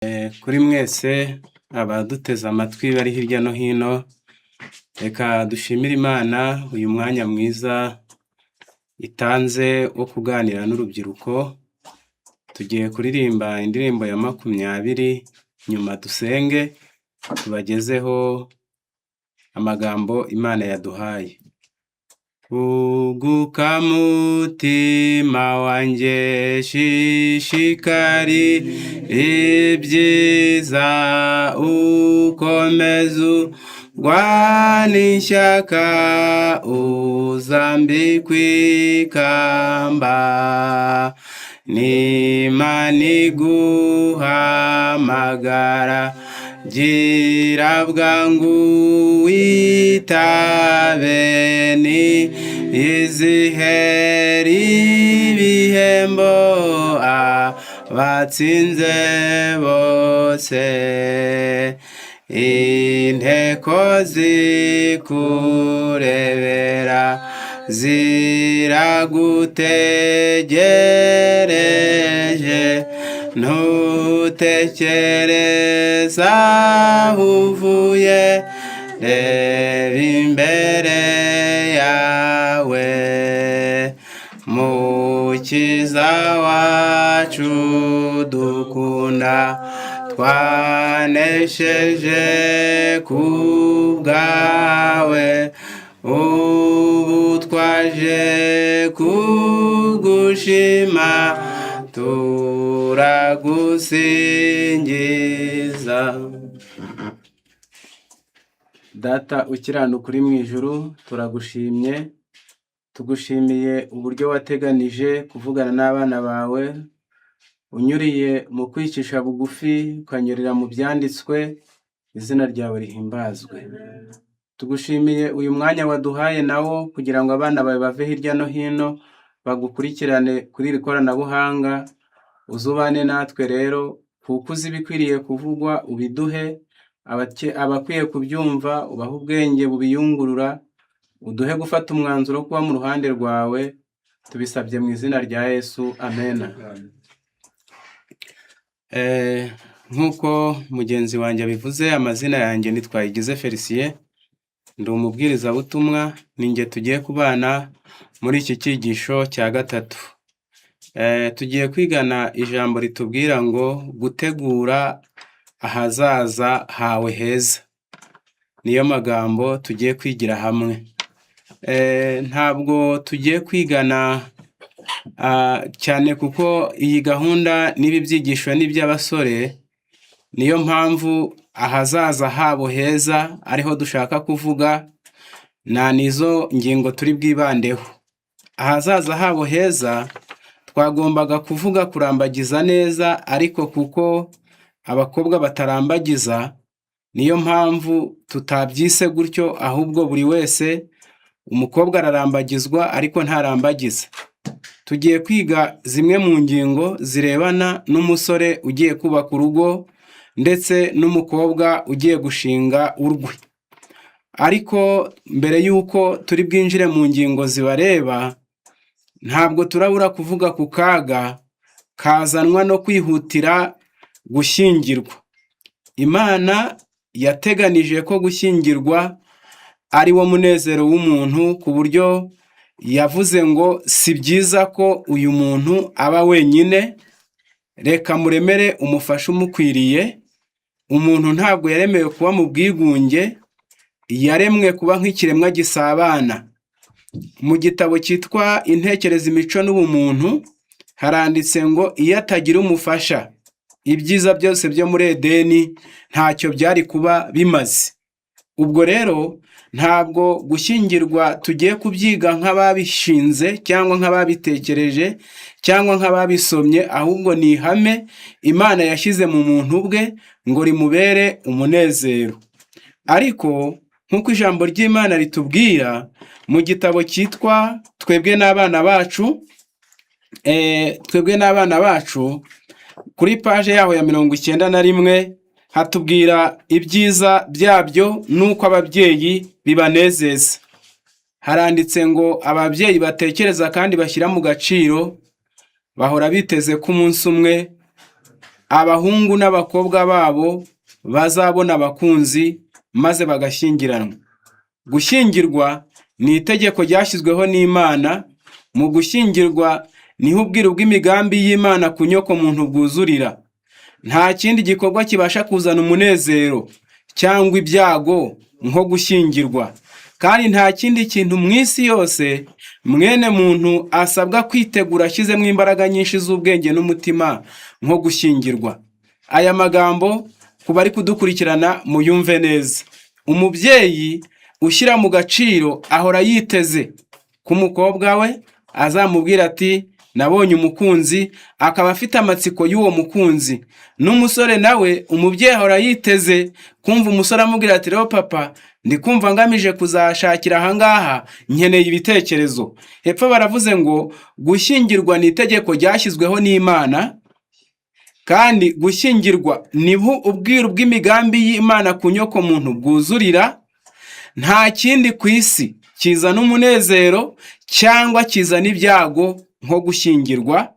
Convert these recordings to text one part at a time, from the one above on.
Kuri mwese abaduteze amatwi bari hirya no hino, reka dushimire Imana uyu mwanya mwiza itanze wo kuganira n'urubyiruko. Tugiye kuririmba indirimbo ya 20, nyuma dusenge tubagezeho amagambo Imana yaduhaye. Huguka mutima wanjye, shishikarira ibyiza, ukomeze urwane ishyaka, uzambikwe ikamba n'Imana iguhamagara. Gira bwangu witabe, ni izihera ibihembo abatsinze bose. Inteko zikurebera ziragutegereje, ntutekereza aho uvuye, reba imbere yawe. Mukiza wacu dukunda, twanesheje ku bwawe, ubu twaje kugushima, turagusingiza. Data ukiranuka uri mu ijuru, turagushimye, tugushimiye uburyo wateganije kuvugana n'abana bawe, unyuriye mu kwicisha bugufi, ukanyurira mu byanditswe. Izina ryawe rihimbazwe. Tugushimiye uyu mwanya waduhaye nawo kugira ngo abana bawe bave hirya no hino bagukurikirane kuri iri koranabuhanga. Uzubane natwe rero, kuko uzi ibikwiriye kuvugwa ubiduhe, abakwiye kubyumva ubahe ubwenge bubiyungurura, uduhe gufata umwanzuro wo kuba mu ruhande rwawe. Tubisabye mu izina rya Yesu, amena. Nk'uko mugenzi wanjye abivuze, amazina yanjye ni Twayigize Felicien, ndi umubwirizabutumwa, ni njye tugiye kubana muri iki cyigisho cya gatatu. Tugiye kwigana ijambo ritubwira ngo gutegura ahazaza hawe heza. Niyo magambo tugiye kwigira hamwe. Ntabwo tugiye kwigana cyane kuko iyi gahunda n'ibi byigisho ni iby'abasore, niyo mpamvu ahazaza habo heza ariho dushaka kuvuga, na nizo ngingo turi bwibandeho. Ahazaza habo heza twagombaga kuvuga kurambagiza neza, ariko kuko abakobwa batarambagiza, niyo mpamvu tutabyise gutyo, ahubwo buri wese, umukobwa ararambagizwa ariko ntarambagiza. Tugiye kwiga zimwe mu ngingo zirebana n'umusore ugiye kubaka urugo ndetse n'umukobwa ugiye gushinga urwe. Ariko mbere y'uko turi bwinjire mu ngingo zibareba, ntabwo turabura kuvuga ku kaga kazanwa no kwihutira gushyingirwa. Imana yateganije ko gushyingirwa ari wo munezero w'umuntu, ku buryo yavuze ngo si byiza ko uyu muntu aba wenyine, reka muremere umufasha umukwiriye. Umuntu ntabwo yaremewe kuba mu bwigunge, yaremwe kuba nk'ikiremwa gisabana. Mu gitabo cyitwa Intekerezo, Imico n'Ubumuntu haranditse ngo iyo atagira umufasha, ibyiza byose byo muri Edeni ntacyo byari kuba bimaze. Ubwo rero ntabwo gushyingirwa tugiye kubyiga nk'ababishinze cyangwa nk'ababitekereje cyangwa nk'ababisomye, ahubwo ni ihame Imana yashyize mu muntu bwe ngo rimubere umunezero. Ariko nk'uko ijambo ry'Imana ritubwira mu gitabo cyitwa Twebwe n'Abana Bacu, Twebwe n'Abana Bacu, kuri paje yaho ya 91 hatubwira ibyiza byabyo n'uko ababyeyi bibanezeza. Haranditse ngo ababyeyi batekereza kandi bashyira mu gaciro bahora biteze ko umunsi umwe abahungu n'abakobwa babo bazabona abakunzi maze bagashyingiranwa. Gushyingirwa ni itegeko ryashyizweho n'Imana. Mu gushyingirwa niho ubwiru bw'imigambi y'Imana ku nyoko muntu bwuzurira. Nta kindi gikorwa kibasha kuzana umunezero cyangwa ibyago nko gushyingirwa, kandi nta kindi kintu mu isi yose mwene muntu asabwa kwitegura ashyizemo imbaraga nyinshi z'ubwenge n'umutima nko gushyingirwa. Aya magambo, ku bari kudukurikirana, muyumve neza. Umubyeyi ushyira mu gaciro ahora yiteze ko umukobwa we azamubwira ati: "Nabonye umukunzi," akaba afite amatsiko y'uwo mukunzi. N'umusore nawe, umubyeyi ahora yiteze kumva umusore amubwira ati: "Rero papa, ndi kumva ngamije kuzashakira ahangaha, nkeneye ibitekerezo." Hepfo baravuze ngo gushyingirwa ni itegeko ryashyizweho n'Imana, kandi gushyingirwa niho ubwiru bw'imigambi y'Imana ku nyoko muntu bwuzurira. Nta kindi ku isi kizana umunezero cyangwa kizana ibyago nko gushyingirwa.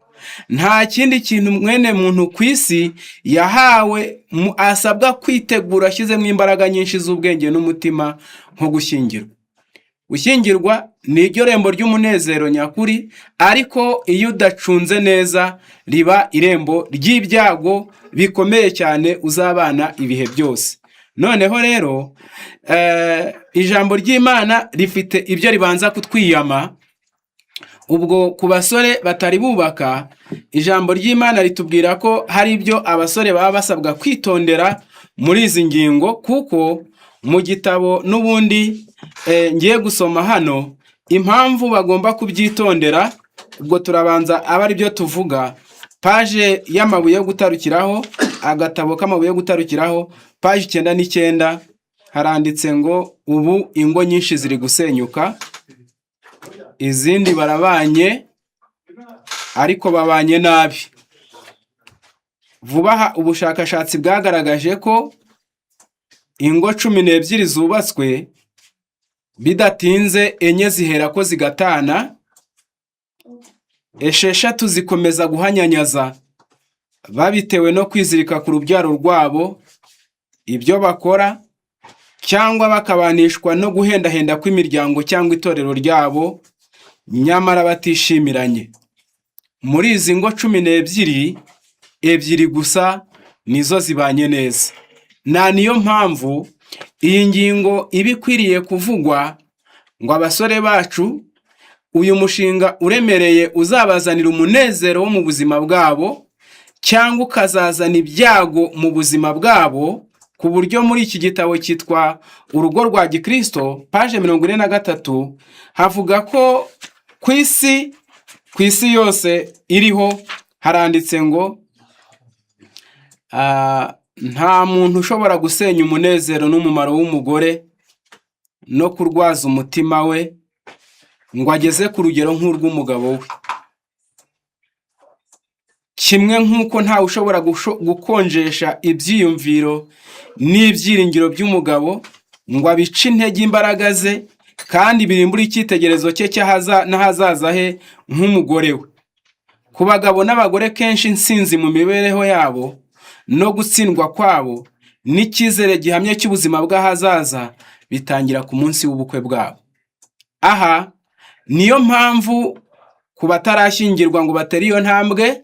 Nta kindi kintu mwene muntu ku isi yahawe asabwa kwitegura ashyizemo imbaraga nyinshi z'ubwenge n'umutima nko gushyingirwa. Gushyingirwa ni iryo rembo ry'umunezero nyakuri, ariko iyo udacunze neza riba irembo ry'ibyago bikomeye cyane uzabana ibihe byose. Noneho rero ijambo ry'Imana rifite ibyo ribanza kutwiyama. Ubwo ku basore batari bubaka, ijambo ry'Imana ritubwira ko hari ibyo abasore baba basabwa kwitondera muri izi ngingo, kuko mu gitabo n'ubundi ngiye gusoma hano impamvu bagomba kubyitondera. Ubwo turabanza aba ari byo tuvuga. Paje y'amabuye yo gutarukiraho, agatabo k'amabuye yo gutarukiraho, paje 99, haranditse ngo: "Ubu ingo nyinshi ziri gusenyuka, izindi barabanye ariko babanye nabi." Vuba aha ubushakashatsi bwagaragaje ko ingo 12 zubatswe, bidatinze enye zihera ko zigatana, 6 zikomeza guhanyanyaza babitewe no kwizirika ku rubyaro rwabo, ibyo bakora, cyangwa bakabanishwa no guhendahenda kw'imiryango cyangwa itorero ryabo, nyamara batishimiranye. Muri izi ngo 12, ebyiri gusa nizo zibanye neza. Na niyo mpamvu iyi ngingo iba ikwiriye kuvugwa ngo abasore bacu, uyu mushinga uremereye uzabazanira umunezero wo mu buzima bwabo cyangwa ukazazana ibyago mu buzima bwabo, ku buryo muri iki gitabo cyitwa Urugo rwa Gikristo, paje 43, havuga ko ku isi yose iriho, haranditse ngo nta muntu ushobora gusenya umunezero n'umumaro w'umugore no kurwaza umutima we ngo ageze ku rugero nk'urw'umugabo we, kimwe nk'uko ntawe ushobora gukonjesha ibyiyumviro n'ibyiringiro by'umugabo ngo abice intege imbaraga ze kandi birimbure icyitegererezo cye n'ahazaza he nk'umugore we. Ku bagabo n'abagore, kenshi intsinzi mu mibereho yabo no gutsindwa kwabo n'icyizere gihamye cy'ubuzima bw'ahazaza bitangira ku munsi w'ubukwe bwabo. Aha niyo mpamvu ku batarashyingirwa ngo batere iyo ntambwe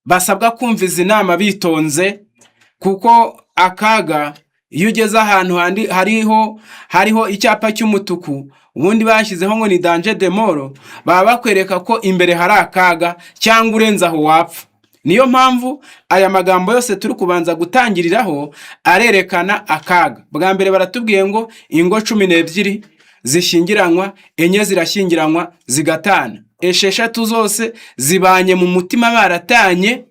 basabwa kumva izi nama bitonze, kuko akaga iyo ugeze ahantu hariho icyapa cy'umutuku, ubundi bashyizeho ngo ni danger de mort, baba bakwereka ko imbere hari akaga cyangwa urenze aho wapfa. Niyo mpamvu aya magambo yose turi kubanza gutangiriraho arerekana akaga. Bwa mbere baratubwiye ngo ingo 12 zishyingiranwa, enye zirashyingiranwa zigatana, 6 zose zibanye mu mutima baratanye,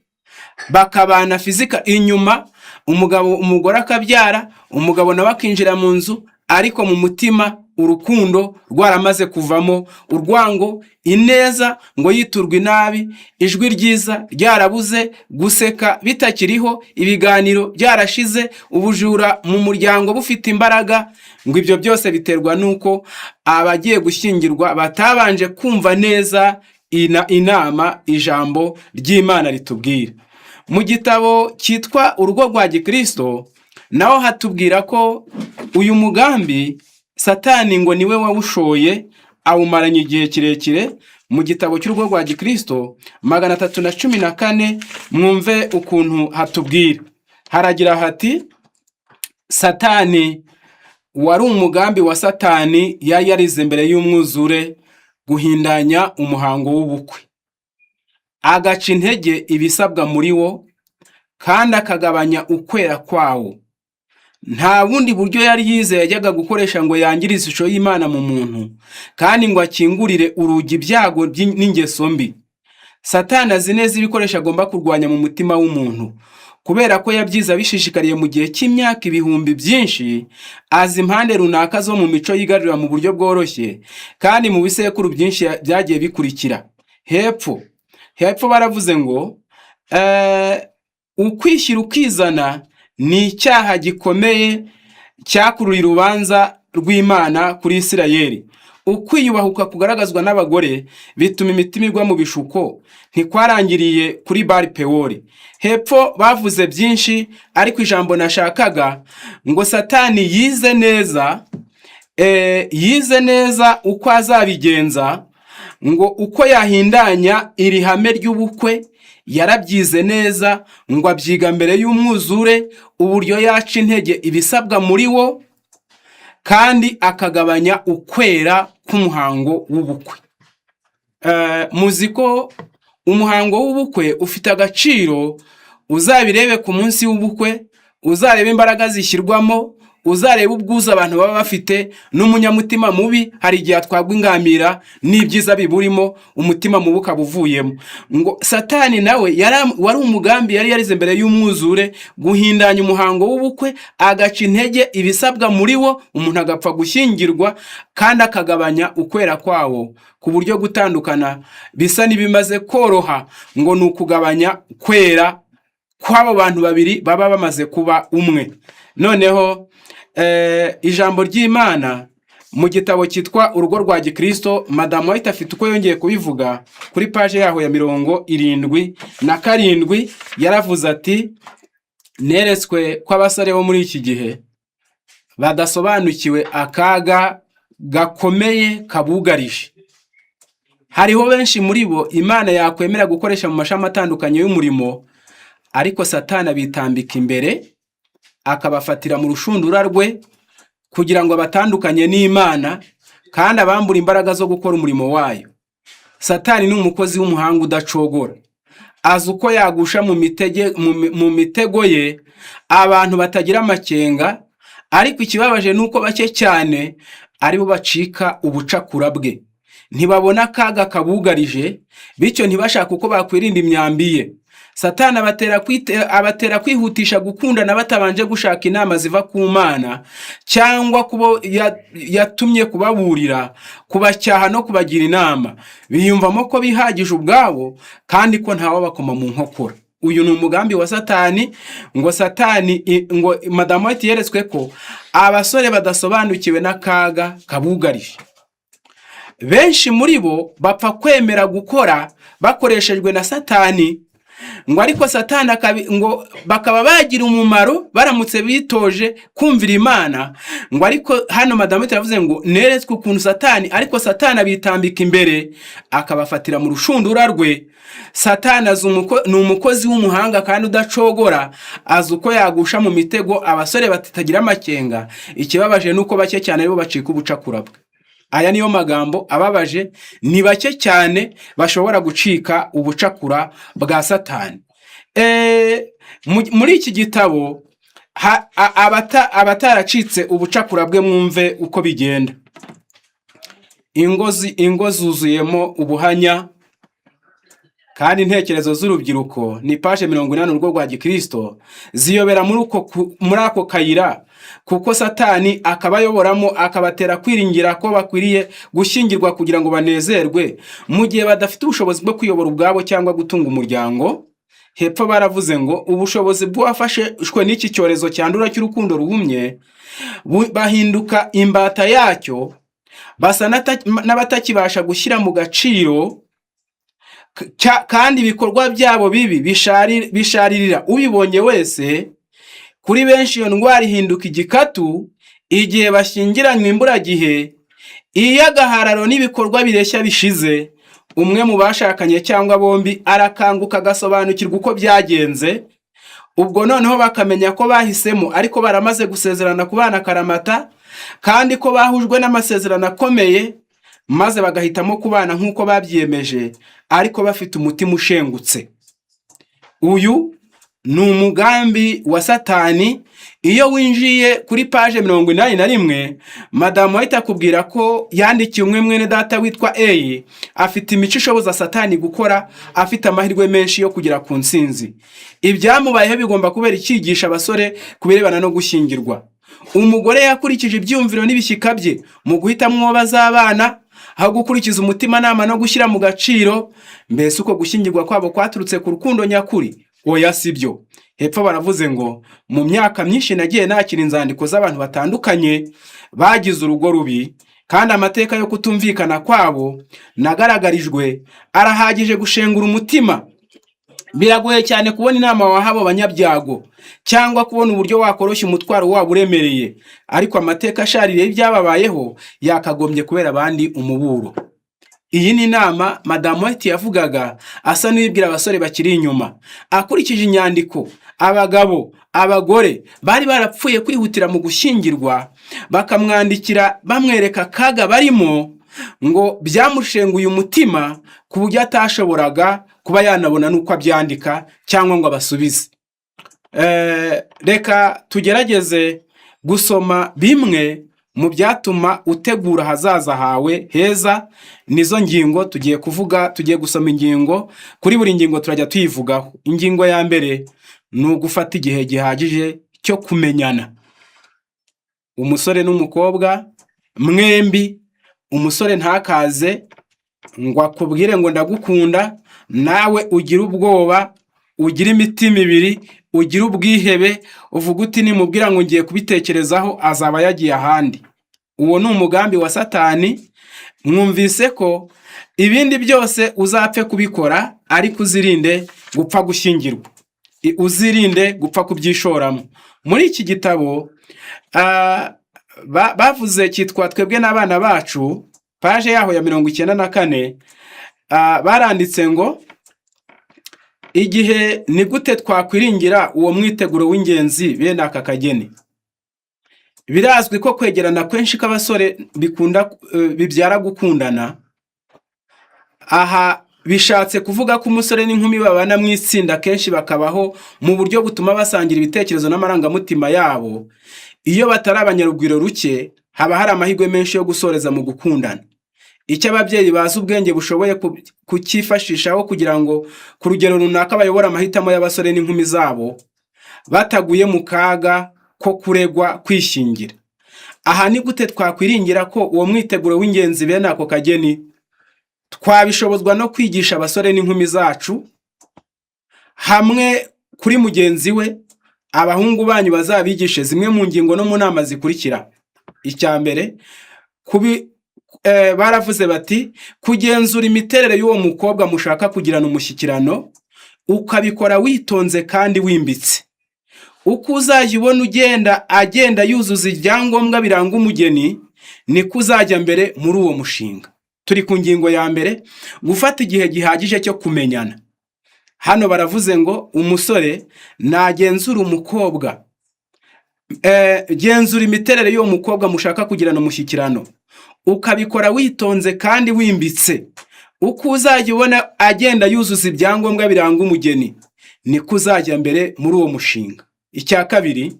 bakabana physique inyuma, umugabo umugore akabyara, umugabo nawe akinjira mu nzu, ariko mu mutima urukundo rwaramaze kuvamo, urwango, ineza ngo yiturwe inabi, ijwi ryiza ryarabuze, guseka bitakiriho, ibiganiro byarashize, ubujura mu muryango bufite imbaraga. Ngo ibyo byose biterwa n'uko abagiye gushyingirwa batabanje kumva neza inama ijambo ry'Imana ritubwira. Mu gitabo cyitwa Urugo rwa Gikristo naho hatubwira ko uyu mugambi Satani ngo niwe wawushoye, awumaranye igihe kirekire. Mu gitabo cy'Urugo rwa Gikristo, 314, mwumve ukuntu hatubwira. Haragira hati: "Satani wari umugambi wa Satani yari yarize mbere y'umwuzure guhindanya umuhango w'ubukwe, agaca intege ibisabwa muri wo kandi akagabanya ukwera kwawo. Nta bundi buryo yari yizeye yajyaga gukoresha ngo yangirize ishusho y'Imana mu muntu kandi ngo akingurire urugi ibyago n'ingeso mbi. Satani azi neza ibikoresho agomba kurwanya mu mutima w'umuntu, kubera ko yabyize abishishikariye mu gihe cy'imyaka ibihumbi byinshi. Azi impande runaka zo mu mico yigarurira mu buryo bworoshye kandi mu bisekuru byinshi byagiye bikurikira." Hepfo baravuze ngo ukwishyira ukizana ni icyaha gikomeye cyakururiye urubanza rw'Imana kuri Isirayeli. Ukwiyubahuka kugaragazwa n'abagore bituma imitima igwa mu bishuko ntikwarangiriye kuri Bari Pewori. Hepfo bavuze byinshi, ariko ijambo nashakaga ngo Satani yize neza, yize neza uko azabigenza ngo uko yahindanya iri hame ry'ubukwe. Yarabyize neza, ngo abyiga mbere y'umwuzure, uburyo yaca intege ibisabwa muri wo kandi akagabanya ukwera k'umuhango w'ubukwe. Muzi ko umuhango w'ubukwe ufite agaciro. Uzabirebe ku munsi w'ubukwe, uzarebe imbaraga zishyirwamo, uzarebe ubwuzu abantu baba bafite. N'umunyamutima mubi hari igihe atwagwa ingamira n'ibyiza biburimo, umutima mubi ukaba uvuyemo. Ngo Satani nawe wari umugambi yari yarize mbere y'umwuzure guhindanya umuhango w'ubukwe, agaca intege ibisabwa muri wo, umuntu agapfa gushyingirwa, kandi akagabanya ukwera kwawo ku buryo gutandukana bisa n'ibimaze koroha. Ngo ni ukugabanya kwera kw'abo bantu babiri baba bamaze kuba umwe. Noneho ijambo ry'Imana mu gitabo cyitwa Urugo rwa Gikristo, Madamu White afite uko yongeye kubivuga kuri paje yaho ya 77. Yaravuze ati: "Neretswe ko abasore bo muri iki gihe badasobanukiwe akaga gakomeye kabugarije. Hariho benshi muri bo Imana yakwemera gukoresha mu mashami atandukanye y'umurimo, ariko Satani abitambika imbere, akabafatira mu rushundura rwe kugira ngo abatandukanye n'Imana kandi abambure imbaraga zo gukora umurimo wayo. Satani ni umukozi w'umuhanga udacogora. Azi uko yagusha mu mitego ye abantu batagira amakenga, ariko ikibabaje ni uko bake cyane aribo bacika ubucakura bwe. Ntibabona akaga kabugarije, bityo ntibashake uko bakwirinda imyambi ye. Satani abatera kwihutisha gukundana batabanje gushaka inama ziva ku Mana cyangwa kubo yatumye kubaburira, kubacyaha no kubagira inama. Biyumvamo ko bihagije ubwabo kandi ko ntawabakoma mu nkokora. Uyu ni umugambi wa Satani." Ngo Satani ngo Madamu White yeretswe ko abasore badasobanukiwe n'akaga kabugarije. Benshi muri bo bapfa kwemera gukora bakoreshejwe na Satani, ngo ariko Satani ngo bakaba bagira umumaro baramutse bitoje kumvira Imana. Ngo ariko hano Madamu White yavuze ngo: "Neretswe ukuntu Satani, ariko Satani abitambika imbere, akabafatira mu rushundura rwe. Satani ni umukozi w'umuhanga kandi udacogora. Azi uko yagusha mu mitego abasore batagira amakenga. Ikibabaje ni uko bake cyane aribo bacika ubucakura bwe." Aya niyo magambo ababaje: ni bake cyane bashobora gucika ubucakura bwa Satani. Muri iki gitabo abataracitse ubucakura bwe, mwumve uko bigenda. Ingo zuzuyemo ubuhanya kandi intekerezo z'urubyiruko, ni paje 80, Urugo rwa Gikristo, ziyobera muri ako kayira, kuko Satani akabayoboramo, akabatera kwiringira ko bakwiriye gushyingirwa kugira ngo banezerwe, mu gihe badafite ubushobozi bwo kwiyobora ubwabo cyangwa gutunga umuryango. Hepfo baravuze ngo ubushobozi bw'uwafashwe n'iki cyorezo cyandura cy'urukundo ruhumye bahinduka imbata yacyo, basa n'abatakibasha gushyira mu gaciro. Kandi ibikorwa byabo bibi bisharirira ubibonye wese. Kuri benshi iyo ndwara ihinduka igikatu igihe bashyingiranywe imburagihe. Iyo agahararo n'ibikorwa bireshya bishize, umwe mu bashakanye cyangwa bombi arakanguka agasobanukirwa uko byagenze. Ubwo noneho bakamenya ko bahisemo ariko baramaze gusezerana kubana akaramata, kandi ko bahujwe n'amasezerano akomeye, maze bagahitamo kubana nk'uko babyiyemeje, ariko bafite umutima ushengutse. Uyu ni umugambi wa Satani. Iyo winjiye kuri paje 81, Madamu White akubwira ko yandikiye umwe mwene data witwa Eyi, afite imico ishoboza Satani gukora, afite amahirwe menshi yo kugera ku ntsinzi. Ibyamubayeho bigomba kubera icyigisha abasore ku birebana no gushyingirwa. Umugore yakurikije ibyiyumviro n'ibishyika bye mu guhitamo uwo bazabana, aho gukurikiza umutimanama no gushyira mu gaciro. Mbese uko gushyingirwa kwabo kwaturutse ku rukundo nyakuri? Oya, si byo. Hepfo baravuze ngo: "Mu myaka myinshi nagiye nakira inzandiko z'abantu batandukanye bagize urugo rubi, kandi amateka yo kutumvikana kwabo nagaragarijwe arahagije gushengura umutima. Biragoye cyane kubona inama waha abo banyabyago cyangwa kubona uburyo wakoroshya umutwaro wabo uremereye, ariko amateka ashaririye y'ibyababayeho yakagombye kubera abandi umuburo." Iyi ni inama Madamu White yavugaga asa n'uwibwira abasore bakiri inyuma. Akurikije inyandiko, abagabo, abagore bari barapfuye kwihutira mu gushyingirwa, bakamwandikira bamwereka akaga barimo, ngo byamushenguye umutima ku buryo atashoboraga kuba yanabona n'uko abyandika cyangwa ngo abasubize. Reka tugerageze gusoma bimwe mu byatuma utegura ahazaza hawe heza. Nizo ngingo tugiye kuvuga. Tugiye gusoma ingingo, kuri buri ngingo turajya tuyivugaho. Ingingo ya mbere ni ugufata igihe gihagije cyo kumenyana, umusore n'umukobwa mwembi. Umusore ntakaze ngo akubwire ngo "Ndagukunda", nawe ugire ubwoba, ugire imitima ibiri, ugire ubwihebe, uvuga uti "Nimubwira ngo ngiye kubitekerezaho azaba yagiye ahandi." Uwo ni umugambi wa Satani. Mwumvise ko ibindi byose uzapfe kubikora, ariko uzirinde gupfa gushyingirwa, uzirinde gupfa kubyishoramo. Muri iki gitabo bavuze cyitwa "Twebwe n'Abana Bacu", paje yaho ya 94, baranditse ngo: "Igihe ni gute twakwiringira uwo mwiteguro w'ingenzi bene aka kageni? Birazwi ko kwegerana kenshi kw'abasore bikunda bibyara gukundana. Aha bishatse kuvuga ko umusore n'inkumi babana mu itsinda kenshi, bakabaho mu buryo butuma basangira ibitekerezo n'amarangamutima yabo. Iyo batari abanyarugwiro ruke, haba hari amahirwe menshi yo gusoreza mu gukundana. Icyo ababyeyi bazi ubwenge bushoboye kucyifashishaho kugira ngo ku rugero runaka bayobore amahitamo y'abasore n'inkumi zabo bataguye mu kaga ko kuregwa kwishingira. Aha ni gute twakwiringira ko uwo mwiteguro w'ingenzi bene ako kageni? Twabishobozwa no kwigisha abasore n'inkumi zacu hamwe kuri mugenzi we. Abahungu banyu bazabigishe zimwe mu ngingo no mu nama zikurikira: Icya mbere, baravuze bati kugenzura imiterere y'uwo mukobwa mushaka kugirana umushyikirano, ukabikora witonze kandi wimbitse. Uko uzajya ubona ugenda agenda yuzuza ibyangombwa biranga umugeni, niko uzajya mbere muri uwo mushinga." Turi ku ngingo ya mbere, gufata igihe gihagije cyo kumenyana. Hano baravuze ngo umusore nagenzura umukobwa, genzura imiterere y'uwo mukobwa mushaka kugirana umushyikirano, ukabikora witonze kandi wimbitse. Uko uzajya ubona agenda yuzuza ibyangombwa biranga umugeni, niko uzajya mbere muri uwo mushinga. Icya kabiri,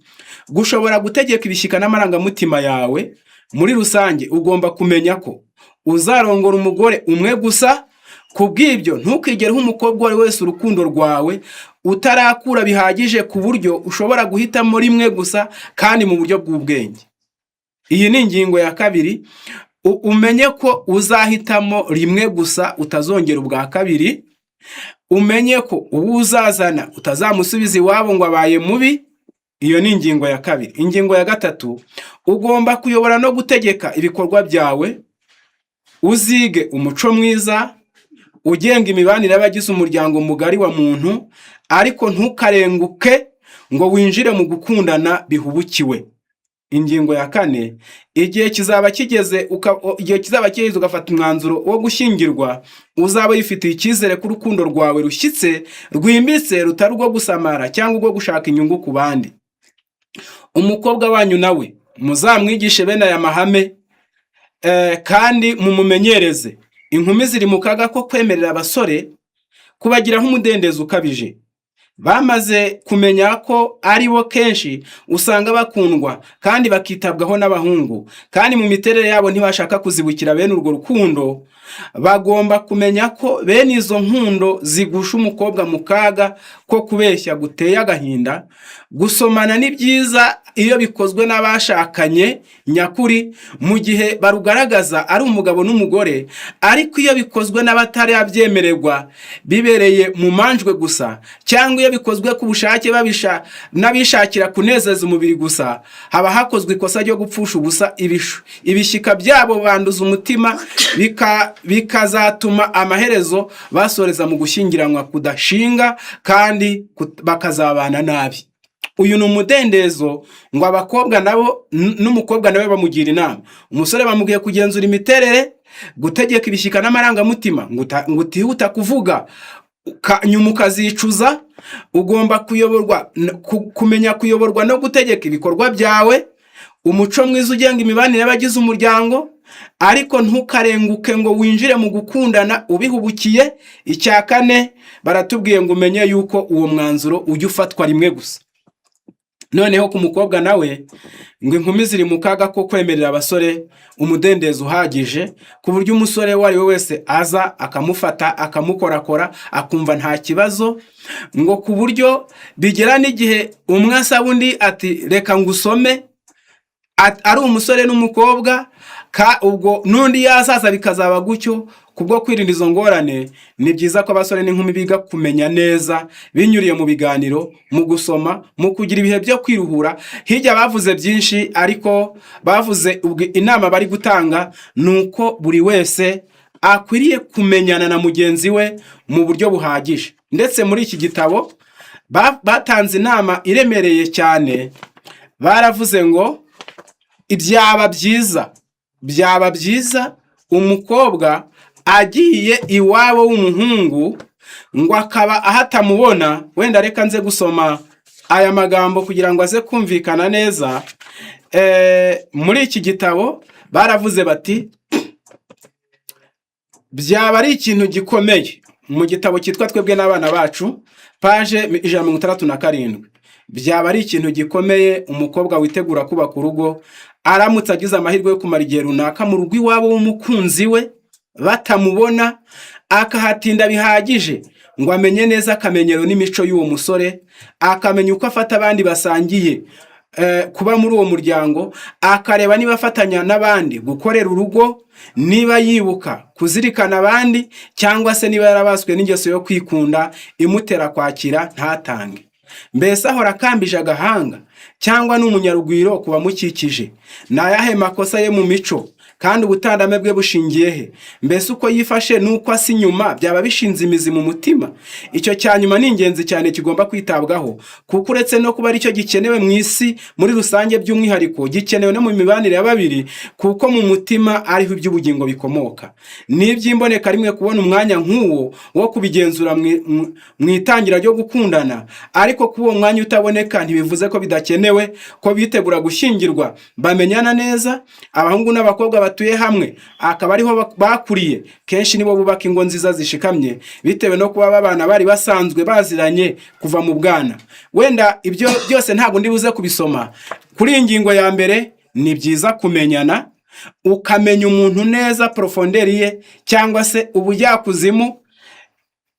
gushobora gutegeka ibishyika n'amarangamutima yawe muri rusange. Ugomba kumenya ko uzarongora umugore umwe gusa. Ku bw'ibyo, ntukigere uha umukobwa uwo ari we wese urukundo rwawe utarakura bihagije ku buryo ushobora guhitamo rimwe gusa kandi mu buryo bw'ubwenge. Iyi ni ingingo ya kabiri. Umenye ko uzahitamo rimwe gusa, utazongera ubwa kabiri. Umenye ko uwo uzazana utazamusubiza iwabo ngo abaye mubi. Iyo ni ingingo ya kabiri. Ingingo ya gatatu, ugomba kuyobora no gutegeka ibikorwa byawe. Uzige umuco mwiza. ugenga imibanire y'abagize umuryango mugari wa muntu, ariko ntukarenguke ngo winjire mu gukundana bihubukiwe. Ingingo ya kane: igihe kizaba kigeze ugafata umwanzuro wo gushyingirwa, uzaba wifitiye icyizere ko urukundo rwawe rushyitse, rwimbitse, rutari urwo gusamara cyangwa urwo gushaka inyungu ku bandi. Umukobwa wanyu nawe muzamwigishe bene aya mahame kandi mumumenyereze. Inkumi ziri mu kaga ko kwemerera abasore kubagiraho umudendezo ukabije bamaze kumenya ko ari bo. Kenshi usanga bakundwa kandi bakitabwaho n'abahungu, kandi mu miterere yabo ntibashaka kuzibukira bene urwo rukundo. Bagomba kumenya ko bene izo nkundo zigusha umukobwa mu kaga ko kubeshya guteye agahinda. Gusomana ni byiza iyo bikozwe n'abashakanye nyakuri, mu gihe barugaragaza ari umugabo n'umugore, ariko iyo bikozwe n'abatarabyemererwa, bibereye mu manjwe gusa, cyangwa iyo bikozwe ku bushake babisha n'abishakira kunezeza umubiri gusa, haba hakozwe ikosa ryo gupfusha ubusa ibishyika byabo banduza umutima, bikazatuma amaherezo basoreza mu gushyingiranwa kudashinga kandi bakazabana nabi. Uyu ni umudendezo ngo abakobwa nabo n'umukobwa nawe bamugira inama. Umusore bamubwiye kugenzura imiterere, gutegeka ibishyika n'amarangamutima, ngo utihuta kuvuga nyuma ukazicuza. Ugomba kuyoborwa kumenya kuyoborwa no gutegeka ibikorwa byawe. Umuco mwiza ugenga imibanire y'abagize umuryango, ariko ntukarenguke ngo winjire mu gukundana ubihubukiye. Icya kane baratubwiye ngo umenye yuko uwo mwanzuro ujya ufatwa rimwe gusa. Noneho ku mukobwa nawe ngo inkumi ziri mu kaga ko kwemerera abasore umudendezo uhagije, ku buryo umusore uwo ari we wese aza akamufata, akamukorakora, akumva nta kibazo, ngo ku buryo bigera n'igihe umwe asaba undi ati: "Reka ngusome," ari umusore n'umukobwa, ka ubwo n'undi yazaza bikazaba gutyo. Kubwo kwirinda izo ngorane, ni byiza ko abasore n'inkumi biga kumenya neza binyuriye mu biganiro, mu gusoma, mu kugira ibihe byo kwiruhura. Hirya bavuze byinshi, ariko bavuze ubwo inama bari gutanga ni uko buri wese akwiriye kumenyana na mugenzi we mu buryo buhagije. Ndetse muri iki gitabo batanze inama iremereye cyane. Baravuze ngo byaba byiza umukobwa agiye iwabo w'umuhungu, ngo akaba ahatamubona. Wenda reka nze gusoma aya magambo kugira ngo aze kumvikana neza. Muri iki gitabo baravuze bati byaba ari ikintu gikomeye, mu gitabo cyitwa "Twebwe n'Abana Bacu", page 167: byaba ari ikintu gikomeye umukobwa witegura kubaka urugo aramutse agize amahirwe yo kumara igihe runaka mu rugo iwabo w'umukunzi we batamubona, akahatinda bihagije ngo amenye neza akamenyero n'imico y'uwo musore, akamenya uko afata abandi basangiye kuba muri uwo muryango, akareba niba afatanya n'abandi gukorera urugo, niba yibuka kuzirikana abandi, cyangwa se niba yarabaswe n'ingeso yo kwikunda imutera kwakira ntatange. Mbese ahora akambije agahanga cyangwa ni umunyarugwiro ku bamukikije? Ni ayahe makosa ye mu mico, kandi ubutandame bwe bushingiye he? Mbese uko yifashe n'uko asa inyuma byaba bishinze imizi mu mutima? Icyo cya nyuma ni ingenzi cyane, kigomba kwitabwaho, kuko uretse no kuba aricyo gikenewe mu isi muri rusange, by'umwihariko gikenewe no mu mibanire ya babiri, kuko mu mutima ariho iby'ubugingo bikomoka. Ni iby'imboneka rimwe kubona umwanya nk'uwo wo kubigenzura mu itangira ryo gukundana, ariko kuba uwo mwanya utaboneka ntibivuze ko bidakenewe ko bitegura gushyingirwa bamenyana neza. Abahungu n'abakobwa batuye hamwe, akaba ariho bakuriye, kenshi nibo bubaka ingo nziza zishikamye, bitewe no kuba babana bari basanzwe baziranye kuva mu bwana. Wenda ibyo byose ntabwo ndi buze kubisoma. Kuri iyi ngingo ya mbere, ni byiza kumenyana, ukamenya umuntu neza, profondeur ye cyangwa se ubujyakuzimu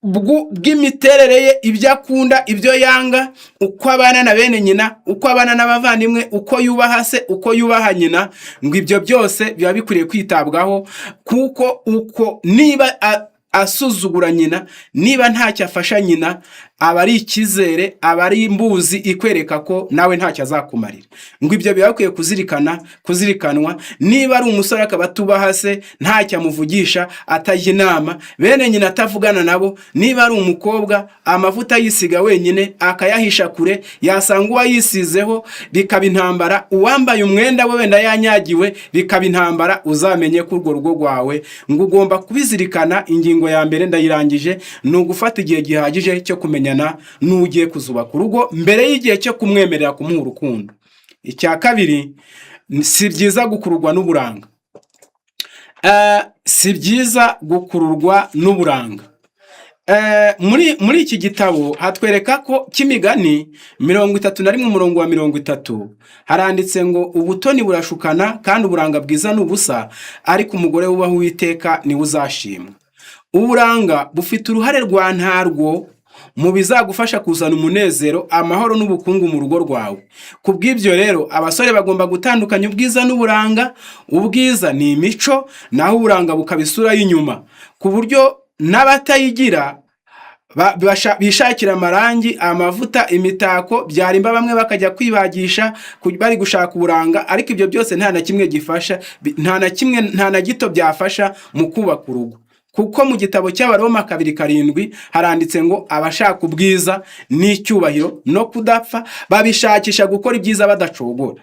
bw'imiterere ye, ibyo akunda, ibyo yanga, uko abana na bene nyina, uko abana n'abavandimwe, uko yubaha se, uko yubaha nyina. Ngo ibyo byose biba bikwiriye kwitabwaho, kuko uko niba asuzugura nyina, niba ntacyo afasha nyina. Aba ari icyizere, aba ari imbuzi ikwereka ko nawe ntacyo azakumarira. Ngo ibyo biba bikwiye kuzirikana, kuzirikanwa. Niba ari umusore akaba atubaha se, ntacyo amuvugisha, atajya inama, bene nyina atavugana nabo, niba ari umukobwa amavuta yisiga wenyine akayahisha kure, yasanga uwayisizeho bikaba intambara, uwambaye umwenda we wenda yanyagiwe bikaba intambara, uzamenye ko urwo rugo rwawe ngo ugomba kubizirikana. Ingingo ya mbere ndayirangije, ni ugufata igihe gihagije cyo kumenyana n'ugiye kuzubaka urugo mbere y'igihe cyo kumwemerera kumuha urukundo. Icya kabiri, si byiza gukururwa n'uburanga. Si byiza gukururwa n'uburanga. Muri iki gitabo hatwereka ko cy'Imigani 31 umurongo wa 30 haranditse ngo: "Ubutoni burashukana kandi uburanga bwiza ni ubusa, ariko umugore wubaha Uwiteka niwe uzashimwa." Uburanga bufite uruhare rwa ntarwo mu bizagufasha kuzana umunezero, amahoro n'ubukungu mu rugo rwawe. Ku bw'ibyo rero, abasore bagomba gutandukanya ubwiza n'uburanga. Ubwiza ni imico, naho uburanga bukaba isura y'inyuma, ku buryo n'abatayigira bishakira amarangi, amavuta, imitako, byarimba bamwe bakajya kwibagisha bari gushaka uburanga. Ariko ibyo byose nta na kimwe gifasha, nta na kimwe, nta na gito byafasha mu kubaka urugo, kuko mu gitabo cy'Abaroma 2:7 haranditse ngo: "Abashaka ubwiza n'icyubahiro no kudapfa babishakisha gukora ibyiza badacogora."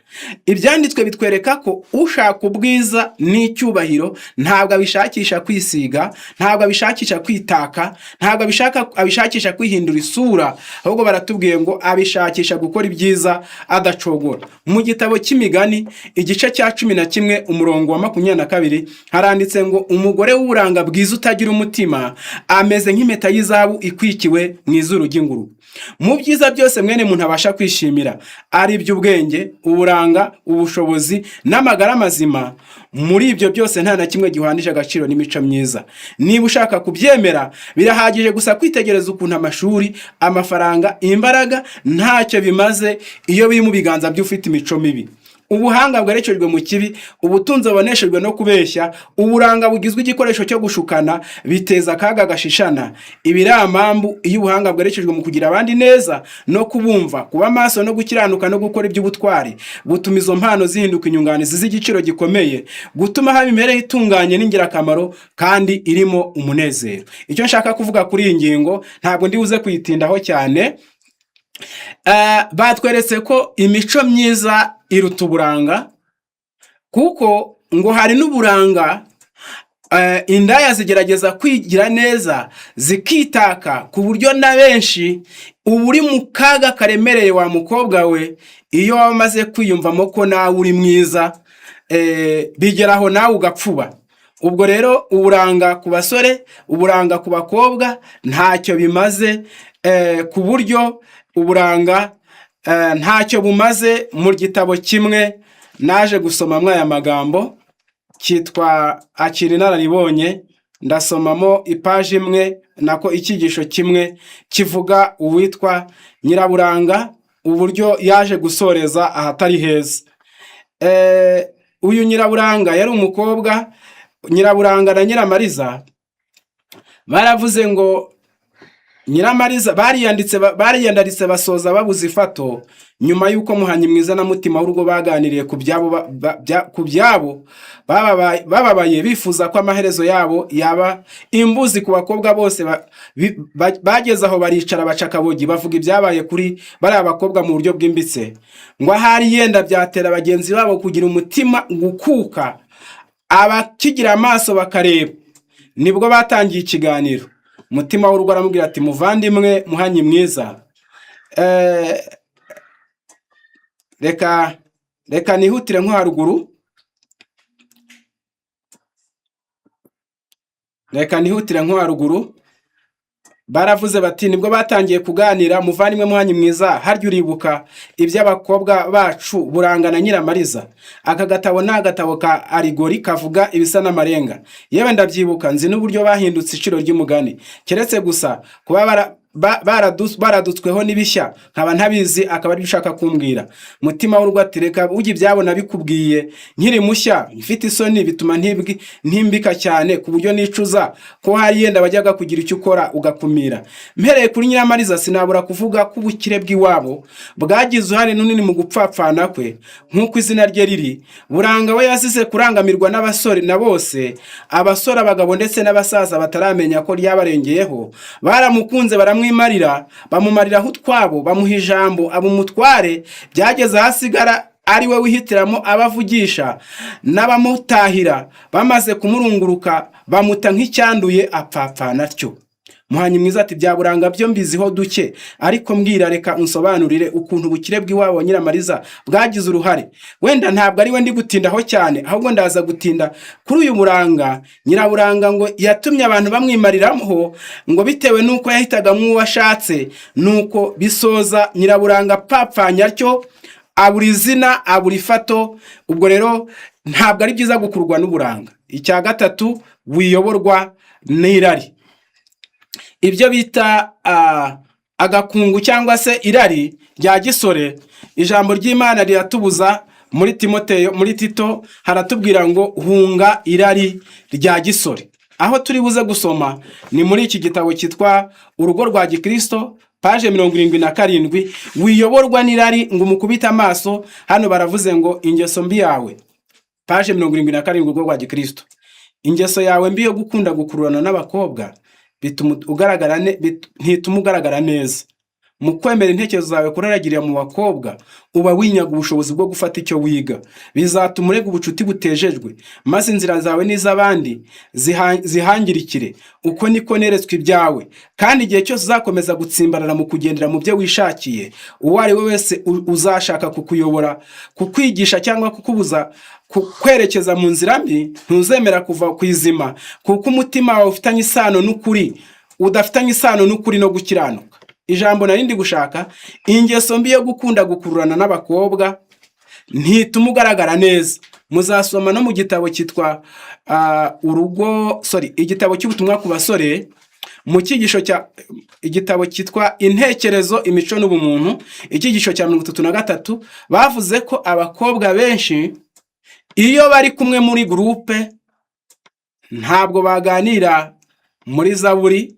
Ibyanditswe bitwereka ko ushaka ubwiza n'icyubahiro ntabwo abishakisha kwisiga, ntabwo abishakisha kwitaka, ntabwo abishakisha kwihindura isura, ahubwo baratubwiye ngo abishakisha gukora ibyiza adacogora. Mu gitabo cy'Imigani igice cya 11 umurongo wa 22 haranditse ngo: "Umugore w'uburanga bwiza utagira umutima ameze nk'impeta y'izahabu ikwikiwe mu izuru ry'ingurube." Mu byiza byose mwene muntu abasha kwishimira, ari iby'ubwenge, uburanga, ubushobozi n'amagara mazima, muri ibyo byose nta na kimwe gihwanije agaciro n'imico myiza. Niba ushaka kubyemera, birahagije gusa kwitegereza ukuntu amashuri, amafaranga, imbaraga ntacyo bimaze iyo biri mu biganza by'ufite imico mibi. Ubuhanga bwerekejwe mu kibi, ubutunzi buboneshejwe no kubeshya, uburanga bugizwe igikoresho cyo gushukana, biteza akaga gashishana. Ibiramambu, iyo ubuhanga bwerekejwe mu kugira abandi neza no kubumva, kuba maso no gukiranuka no gukora iby'ubutwari, butuma izo mpano zihinduka inyunganizi z'igiciro gikomeye, gutuma haba imibereho itunganye n'ingirakamaro kandi irimo umunezero. Icyo nshaka kuvuga kuri iyi ngingo, ntabwo ndi buze kuyitindaho cyane. Batweretse ko imico myiza iruta uburanga, kuko ngo hari n'uburanga indaya zigerageza kwigira neza zikitaka, ku buryo na benshi uba uri mu kaga karemereye wa mukobwa we. Iyo waba umaze kwiyumvamo ko nawe uri mwiza, bigeraho nawe ugapfuba. Ubwo rero uburanga ku basore, uburanga ku bakobwa ntacyo bimaze, ku buryo uburanga ntacyo bumaze. Mu gitabo kimwe naje gusomamo aya magambo cyitwa "Akira Inararibonye", ndasomamo ipaji imwe, nako icyigisho kimwe kivuga uwitwa Nyiraburanga, uburyo yaje gusoreza ahatari heza. Uyu Nyiraburanga yari umukobwa. Nyiraburanga na Nyiramariza, baravuze ngo Nyiramariza bariyanditse, bariyandaritse, basoza babuze ifato nyuma y'uko Muhanyi Mwiza na Mutima w'Urugo baganiriye ku byabo, ku byabo bababaye, bifuza ko amaherezo yabo yaba imbuzi ku bakobwa bose. Bageze aho baricara, baca akabogi, bavuga ibyabaye kuri bariya bakobwa mu buryo bwimbitse, ngo ahari yenda byatera bagenzi babo kugira umutima gukuka, abakigira amaso bakareba. Nibwo batangiye ikiganiro. Mutima w'Urugo aramubwira ati: "Muvandimwe Muhanyi Mwiza, reka nihutire nko haruguru, reka nihutire nko haruguru." Baravuze bati, nibwo batangiye kuganira: "Muvandimwe Muhanyi Mwiza, harya uribuka iby'abakobwa bacu Buranga na Nyiramariza? Aka gatabo ni agatabo ka allegory, kavuga ibisa n'amarenga. Yewe ndabyibuka, nzi n'uburyo bahindutse iciro ry'umugani, keretse gusa kuba bara baradutsweho n'ibishya nkaba ntabizi, akaba aribyo ushaka kumbwira?" Mutima w'urugo ati: "Reka ujya ibyabo nabikubwiye nkiri mushya, mfite isoni, bituma ntimbika cyane ku buryo nicuza ko hari yenda wajyaga kugira icyo ukora ugakumira. Mpereye kuri Nyiramariza, sinabura kuvuga ko ubukire bw'iwabo bwagize uruhare runini mu gupfapfana kwe nk'uko izina rye riri. Buranga we yazize kurangamirwa n'abasore na bose, abasore, abagabo ndetse n'abasaza bataramenya ko ryabarengeyeho. Baramukunze, baramwimarira, bamumariraho utwabo, bamuha ijambo, aba umutware. Byageze aho asigara ari we wihitiramo abavugisha n'abamutahira. Bamaze kumurunguruka, bamuta nk'icyanduye, apfapfana atyo." Muhanyi mwiza ati: "Bya Buranga byo mbiziho duke, ariko mbwira, reka unsobanurire ukuntu ubukire bw'iwabo wa Nyiramariza bwagize uruhare." Wenda ntabwo ari we ndi gutindaho cyane, ahubwo ndaza gutinda kuri uyu Buranga. Nyiraburanga ngo yatumye abantu bamwimariramo, ngo bitewe n'uko yahitagamo uwo ashatse, nuko bisoza Nyiraburanga apfapfanya atyo, abura izina, abura ifato. Ubwo rero ntabwo ari byiza gukururwa n'uburanga. Icya gatatu, wiyoborwa n'irari, ibyo bita agakungu cyangwa se irari rya gisore. Ijambo ry'Imana riratubuza muri Timoteyo, muri Tito haratubwira ngo: "Hunga irari rya gisore." Aho turi buze gusoma ni muri iki gitabo cyitwa Urugo rwa Gikristo, paje 77. Wiyoborwa n'irari ngo umukubite amaso. Hano baravuze ngo: "Ingeso mbi yawe", paje 77, Urugo rwa Gikristo, "ingeso yawe mbi yo gukunda gukururana n'abakobwa bituma ugaragara ntituma ugaragara neza. Mu kwemera intekerezo zawe kuraragirira mu bakobwa, uba winyaga ubushobozi bwo gufata icyo wiga. Bizatuma urega ubucuti butejejwe, maze inzira zawe n'iz'abandi zihangirikire. Uko niko neretswe ibyawe, kandi igihe cyose uzakomeza gutsimbarara mu kugendera mu byo wishakiye, uwo ari we wese uzashaka kukuyobora, kukwigisha cyangwa kukubuza kwerekeza mu nzira mbi, ntuzemera kuva ku izima, kuko umutima wawe ufitanye isano n'ukuri, udafitanye isano n'ukuri no gukiranuka." Ijambo nari ndi gushaka: ingeso mbi yo gukunda gukururana n'abakobwa ntituma ugaragara neza. Muzasoma no mu gitabo cyitwa urugo, sorry, igitabo cy'ubutumwa ku basore, mu cyigisho cya igitabo cyitwa Intekerezo, Imico n'Ubumuntu, icyigisho cya 33, bavuze ko abakobwa benshi iyo bari kumwe muri groupe ntabwo baganira muri Zaburi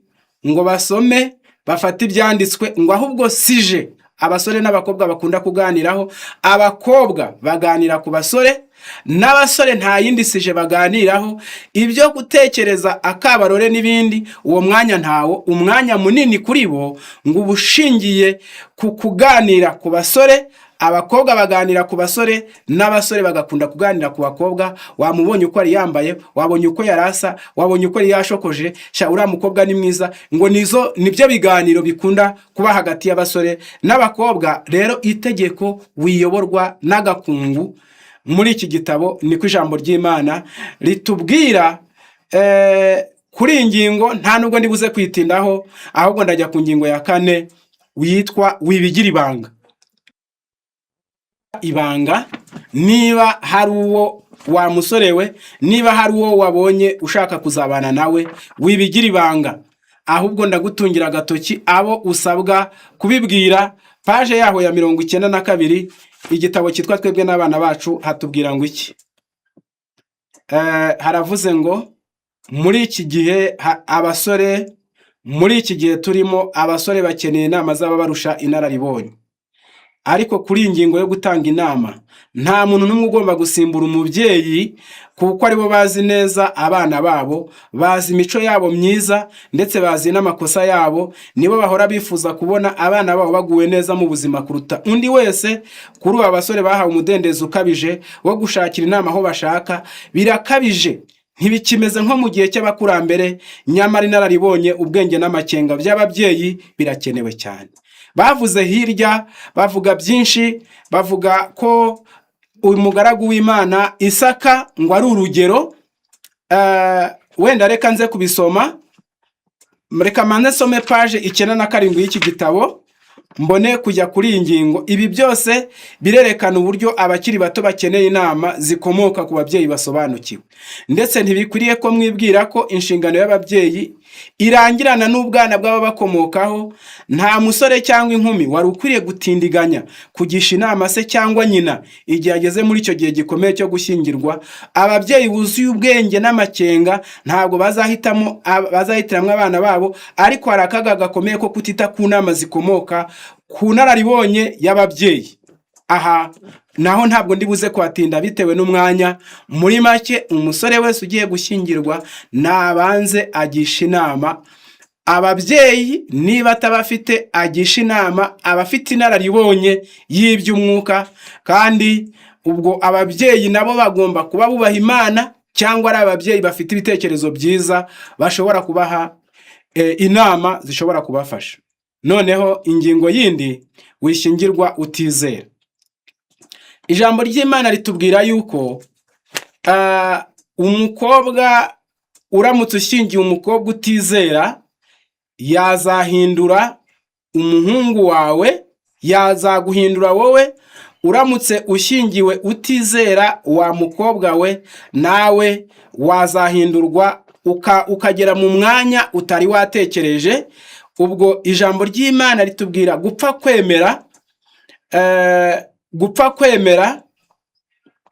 ngo basome bafate ibyanditswe, ngo ahubwo sujet abasore n'abakobwa bakunda kuganiraho, abakobwa baganira ku basore, n'abasore nta yindi sujet baganiraho. Ibyo gutekereza akabarore n'ibindi, uwo mwanya ntawo. Umwanya munini kuri bo ngo uba ushingiye ku kuganira ku basore. Abakobwa baganira ku basore, n'abasore bagakunda kuganira ku bakobwa. Wamubonye uko yari yambaye? Wabonye uko yari asa? Wabonye uko yari yashokoje? Sha, uriya mukobwa ni mwiza. Ngo nizo nibyo biganiro bikunda kuba hagati y'abasore n'abakobwa. Rero itegeko: wiyoborwa n'agakungu. Muri iki gitabo niko ijambo ry'Imana ritubwira. Kuri iyi ngingo nta nubwo ndibuze kwitindaho, ahubwo ndajya ku ngingo ya kane witwa "Wibigira ibanga". Ibanga, niba hari uwo wa musore we, niba hari uwo wabonye ushaka kuzabana nawe, wibigira ibanga, ahubwo ndagutungira agatoki abo usabwa kubibwira. Paje yaho ya 92, igitabo cyitwa Twebwe n'Abana Bacu, hatubwira ngo iki? Haravuze ngo muri iki gihe abasore, muri iki gihe turimo, abasore bakeneye inama z'ababarusha inararibonye. Ariko kuri iyi ngingo yo gutanga inama, nta muntu n'umwe ugomba gusimbura umubyeyi, kuko aribo bazi neza abana babo, bazi imico yabo myiza ndetse bazi n'amakosa yabo. Nibo bahora bifuza kubona abana babo baguwe neza mu buzima kuruta undi wese. Kuri ubu abasore bahawe umudendezo ukabije wo gushakira inama aho bashaka. Birakabije, ntibikimeze nko mu gihe cy'abakurambere. Nyamara inararibonye, ubwenge n'amakenga by'ababyeyi birakenewe cyane. Bavuze hirya, bavuga byinshi, bavuga ko uyu mugaragu w'Imana Isaka ngo ari urugero. Wenda reka nze kubisoma, reka manze nsome paje 97 y'iki gitabo, mbone kujya kuri iyi ngingo. Ibi byose birerekana uburyo abakiri bato bakeneye inama zikomoka ku babyeyi basobanukiwe. Ndetse ntibikwiriye ko mwibwira ko inshingano y'ababyeyi Irangirana n'ubwana bw'ababakomokaho. Nta musore cyangwa inkumi wari ukwiriye gutindiganya kugisha inama se cyangwa nyina igihe ageze muri icyo gihe gikomeye cyo gushyingirwa. Ababyeyi buzuye ubwenge n'amakenga ntabwo bazahitamo bazahitiramo abana babo, ariko hari akaga gakomeye ko kutita ku nama zikomoka ku nararibonye y'ababyeyi. Aha naho ntabwo ndi buze kuhatinda bitewe n'umwanya. Muri make, umusore wese ugiye gushyingirwa nabanze agisha inama ababyeyi, niba atabafite agisha inama abafite inararibonye y'iby'umwuka. Kandi ubwo ababyeyi nabo bagomba kuba bubaha Imana cyangwa ari ababyeyi bafite ibitekerezo byiza bashobora kubaha inama zishobora kubafasha. Noneho ingingo yindi, wishyingirwa utizera. Ijambo ry'Imana ritubwira yuko umukobwa, uramutse ushyingiye umukobwa utizera, yazahindura umuhungu wawe, yazaguhindura wowe. Uramutse ushyingiwe utizera, wa mukobwa we, nawe wazahindurwa ukagera mu mwanya utari watekereje. Ubwo ijambo ry'Imana ritubwira gupfa kwemera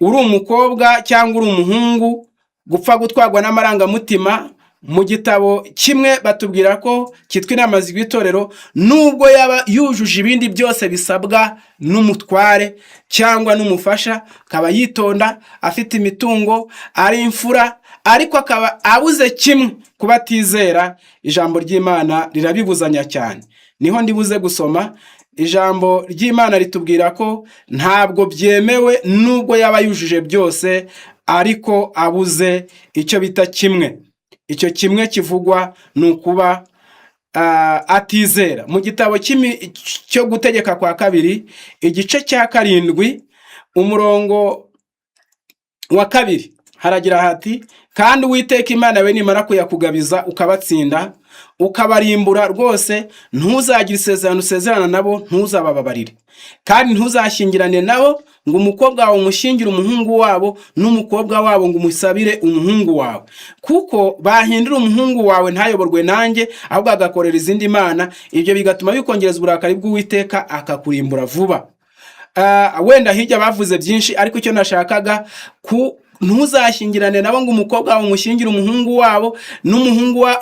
uri umukobwa cyangwa uri umuhungu, gupfa gutwarwa n'amarangamutima. Mu gitabo kimwe batubwira ko cyitwa Inama z'itorero, nubwo yaba yujuje ibindi byose bisabwa n'umutware cyangwa n'umufasha, akaba yitonda, afite imitungo, ari imfura, ariko akaba abuze kimwe, kuba atizera, ijambo ry'Imana rirabibuzanya cyane. Niho ndibuze gusoma. Ijambo ry'Imana ritubwira ko ntabwo byemewe, nubwo yaba yujuje byose ariko abuze icyo bita kimwe. Icyo kimwe kivugwa ni ukuba atizera. Mu gitabo cyo Gutegeka kwa Kabiri, igice cya 7, umurongo wa 2, haragira hati: "Kandi Uwiteka Imana we nimara kuyakugabiza, ukabatsinda, ukabarimbura rwose, ntuzagire isezerano usezerana nabo, ntuzabababarire. Kandi ntuzashyingirane nabo ngo umukobwa wawe umushyingire umuhungu wabo, n'umukobwa wabo ngo umusabire umuhungu wawe, kuko bahindura umuhungu wawe ntayoborwe nanjye, ahubwo agakorera izindi mana. Ibyo bigatuma bikongereza uburakari bw'Uwiteka, akakurimbura vuba." Wenda hirya bavuze byinshi, ariko icyo nashakaga ku ntuzashyingirane nabo ngo umukobwa wawe umushyingire umuhungu wabo,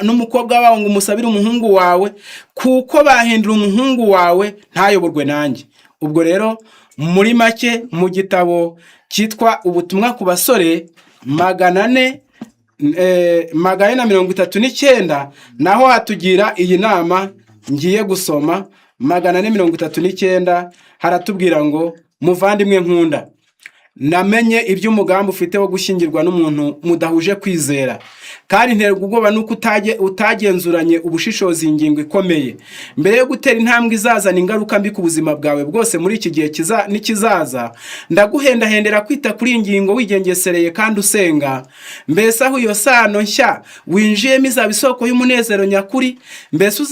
n'umukobwa wabo ngo umusabire umuhungu wawe, kuko bahindura umuhungu wawe ntayoborwe nanjye. Ubwo rero muri make, mu gitabo cyitwa Ubutumwa ku basore, 439, naho hatugira iyi nama ngiye gusoma. 439 haratubwira ngo: "Muvandimwe nkunda, namenye iby'umugambi ufite wo gushyingirwa n'umuntu mudahuje kwizera, kandi nterwa ubwoba nuko utagenzuranye ubushishozi ingingo ikomeye. Mbere yo gutera intambwe izazana ingaruka mbi ku buzima bwawe bwose muri iki gihe n'ikizaza, ndaguhendahendera kwita kuri iyi ngingo wigengesereye kandi usenga. Mbese aho iyo sano nshya winjiyemo izaba isoko y'umunezero nyakuri? Mbese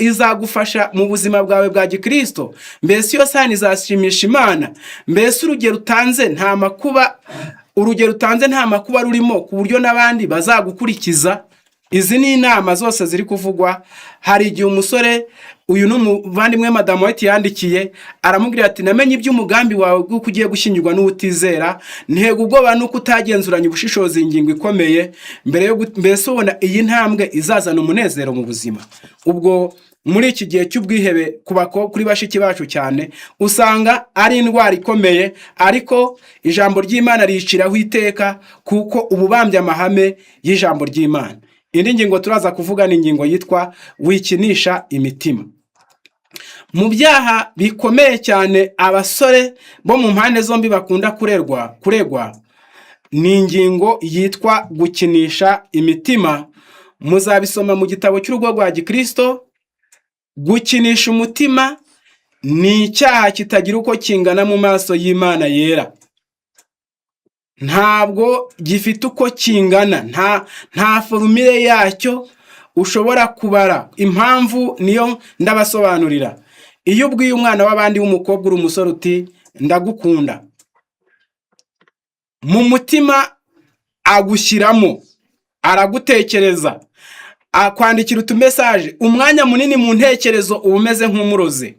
izagufasha mu buzima bwawe bwa gikristo? Mbese iyo sano izashimisha Imana? Mbese urugero utanze nta makuba rurimo, ku buryo n'abandi bazagukurikiza?" Izi ni inama zose ziri kuvugwa. Hari igihe umusore, uyu ni umuvandimwe Madamu White yandikiye, aramubwira ati: "Namenye iby'umugambi wawe bw'uko ugiye gushyingirwa n'uwutizera, ntego ubwoba nuko utagenzuranye ubushishozi ingingo ikomeye mbere yo mbese ubona iyi ntambwe izazana umunezero mu buzima?" Ubwo muri iki gihe cy'ubwihebe ku kuri bashiki bacu cyane, usanga ari indwara ikomeye, ariko ijambo ry'Imana riyiciraho iteka, kuko ububambye amahame y'ijambo ry'Imana. Indi ngingo turaza kuvuga ni ingingo yitwa wikinisha imitima. Mu byaha bikomeye cyane abasore bo mu mpande zombi bakunda kuregwa ni ingingo yitwa gukinisha imitima. Muzabisoma mu gitabo cy'Urugo rwa Gikristo. Gukinisha umutima ni icyaha kitagira uko kingana mu maso y'Imana yera. Ntabwo gifite uko kingana, nta formule yacyo ushobora kubara. Impamvu niyo ndabasobanurira. Iyo ubwiye umwana w'abandi w'umukobwa, uri umusore, uti: "Ndagukunda," mu mutima agushyiramo, aragutekereza. Akwandikira utumessage umwanya munini, mu ntekerezo uba umeze nk'umuroze.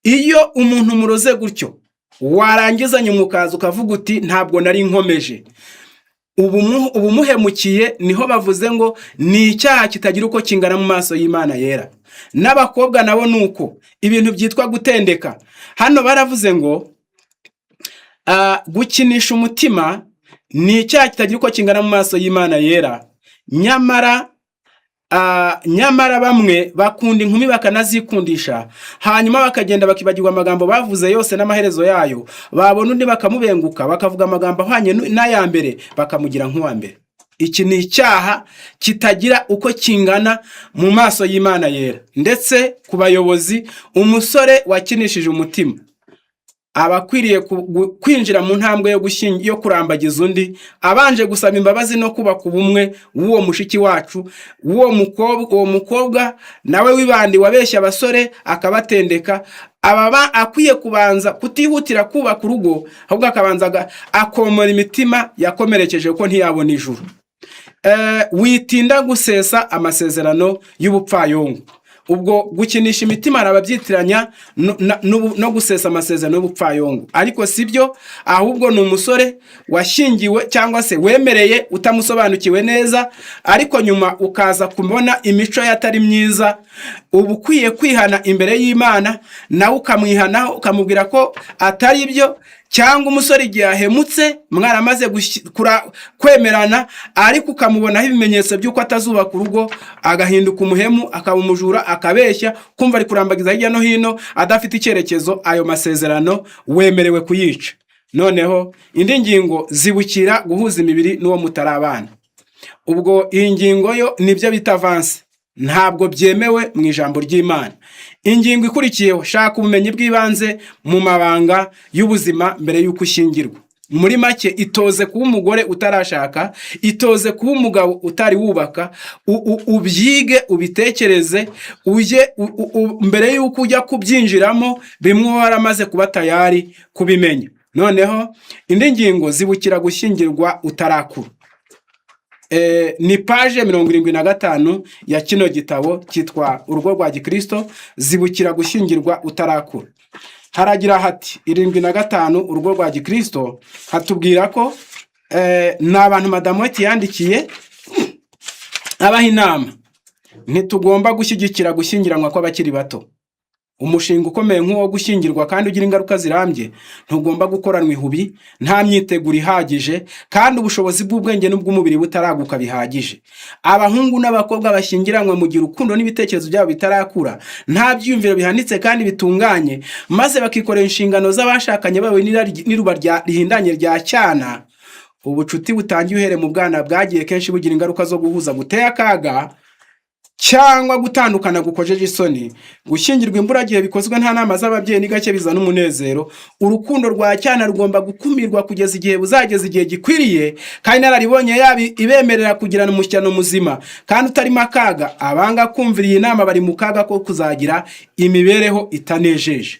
Iyo umuntu umuroze gutyo, warangiza nyuma ukaza ukavuga uti: "Ntabwo nari nkomeje," uba umuhemukiye. Niho bavuze ngo ni icyaha kitagira uko kingana mu maso y'Imana yera. N'abakobwa nabo ni uko. Ibintu byitwa gutendeka, hano baravuze ngo gukinisha umutima ni icyaha kitagira uko kingana mu maso y'Imana yera. Nyamara bamwe bakunda inkumi bakanazikundisha, hanyuma bakagenda bakibagirwa amagambo bavuze yose n'amaherezo yayo. Babona undi bakamubenguka, bakavuga amagambo ahwanye n'aya mbere, bakamugira nk'uwa mbere. Iki ni icyaha kitagira uko kingana mu maso y'Imana yera. Ndetse ku bayobozi, umusore wakinishije umutima aba akwiriye kwinjira mu ntambwe yo kurambagiza undi abanje gusaba imbabazi no kubaka ubumwe w'uwo mushiki wacu, w'uwo mukobwa. Uwo mukobwa nawe w'ibandi wabeshya abasore akabatendeka, aba akwiye kubanza kutihutira kubaka urugo, ahubwo akabanza akomora imitima yakomerekeje, kuko ntiyabona ijuru. Witinda gusesa amasezerano y'ubupfayongo. Ubwo gukinisha imitima hari ababyitiranya no gusesa amasezerano y'ubupfayongo, ariko si byo. Ahubwo ni umusore washyingiwe cyangwa se wemereye utamusobanukiwe neza, ariko nyuma ukaza kubona imico ye atari myiza. Uba ukwiye kwihana imbere y'Imana, nawe ukamwihanaho, ukamubwira ko atari byo. Cyangwa umusore igihe ahemutse mwaramaze kwemerana, ariko ukamubonaho ibimenyetso by'uko atazubaka urugo, agahinduka umuhemu, akaba umujura, akabeshya, kumva ari kurambagiza hirya no hino, adafite icyerekezo, ayo masezerano wemerewe kuyica. Noneho indi ngingo, zibukira guhuza imibiri n'uwo mutarabana. Ubwo iyi ngingo yo nibyo bita avance, ntabwo byemewe mu ijambo ry'Imana. Ingingo ikurikiyeho, shaka ubumenyi bw'ibanze mu mabanga y'ubuzima mbere y'uko ushyingirwa. Muri make, itoze kuba umugore utarashaka, itoze kuba umugabo utari wubaka, ubyige, ubitekereze, ujye mbere y'uko ujya kubyinjiramo, bimwe waramaze kuba tayari kubimenya. Noneho indi ngingo, zibukira gushyingirwa utarakura. Ni page 75 ya kino gitabo cyitwa Urugo rwa Gikristo. Zibukira gushyingirwa utarakura, haragira hati, 75 Urugo rwa Gikristo, hatubwira ko ni abantu Madamu White yandikiye abaha inama: "Ntitugomba gushyigikira gushyingiranwa kw'abakiri bato. Umushinga ukomeye nk'uwo gushyingirwa kandi ugira ingaruka zirambye ntugomba gukoranwa ihubi, nta myiteguro ihagije, kandi ubushobozi bw'ubwenge n'ubw'umubiri butaraguka bihagije. Abahungu n'abakobwa bashyingiranywe mu gihe urukundo n'ibitekerezo byabo bitarakura, nta byiyumviro bihanitse kandi bitunganye, maze bakikorera inshingano z'abashakanye bawe n'iruba rihindanye rya cyana. Ubucuti butangiye uhereye mu bwana bwagiye kenshi bugira ingaruka zo guhuza guteye akaga cyangwa gutandukana gukojeje isoni. Gushyingirwa imburagihe bikozwe nta nama z'ababyeyi ni gake bizana umunezero. Urukundo rwa cyana rugomba gukumirwa kugeza igihe buzageza igihe gikwiriye kandi inararibonye yaba ibemerera kugirana umushyikirano muzima kandi utarimo akaga. Abanga kumvira iyi nama bari mu kaga ko kuzagira imibereho itanejeje."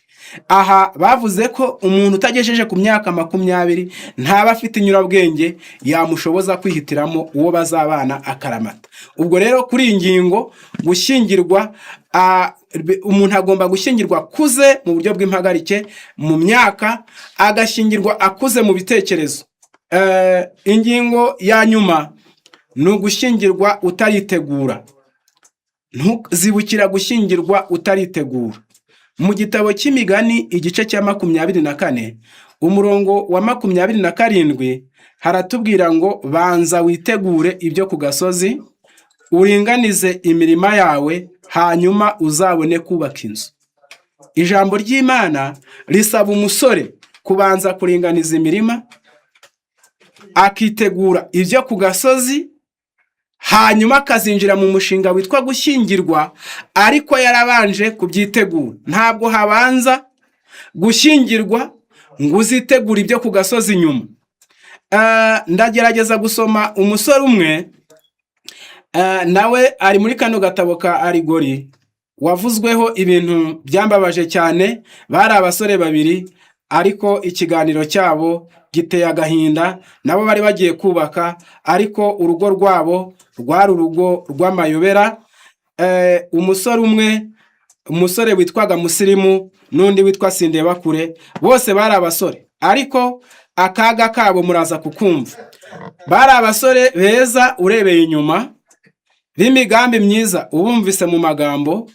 Aha bavuze ko umuntu utagejeje ku myaka 20 ntaba afite inyurabwenge yamushoboza kwihitiramo uwo bazabana akaramata. Ubwo rero kuri iyi ngingo, gushyingirwa, umuntu agomba gushyingirwa akuze mu buryo bw'impagarike mu myaka, agashyingirwa akuze mu bitekerezo. Ingingo ya nyuma ni ugushyingirwa utaritegura. Zibukira gushyingirwa utaritegura. Mu gitabo cy'Imigani, igice cya 24, umurongo wa 27, haratubwira ngo: "Banza witegure ibyo ku gasozi, uringanize imirima yawe, hanyuma uzabone kubaka inzu." Ijambo ry'Imana risaba umusore kubanza kuringaniza imirima, akitegura ibyo ku gasozi, hanyuma akazinjira mu mushinga witwa gushyingirwa, ariko yarabanje kubyitegura. Ntabwo habanza gushyingirwa ngo uzitegure ibyo ku gasozi nyuma. Ndagerageza gusoma umusore umwe, nawe ari muri kano gatabo ka Arigori, wavuzweho ibintu byambabaje cyane. Bari abasore babiri. Ariko ikiganiro cyabo giteye agahinda. Nabo bari bagiye kubaka, ariko urugo rwabo rwari urugo rw'amayobera. Umusore umwe, umusore witwaga Musirimu, n'undi witwa Sindebakure, bose bari abasore, ariko akaga kabo muraza kukumva. Bari abasore beza urebeye inyuma, b'imigambi myiza ubumvise mu magambo,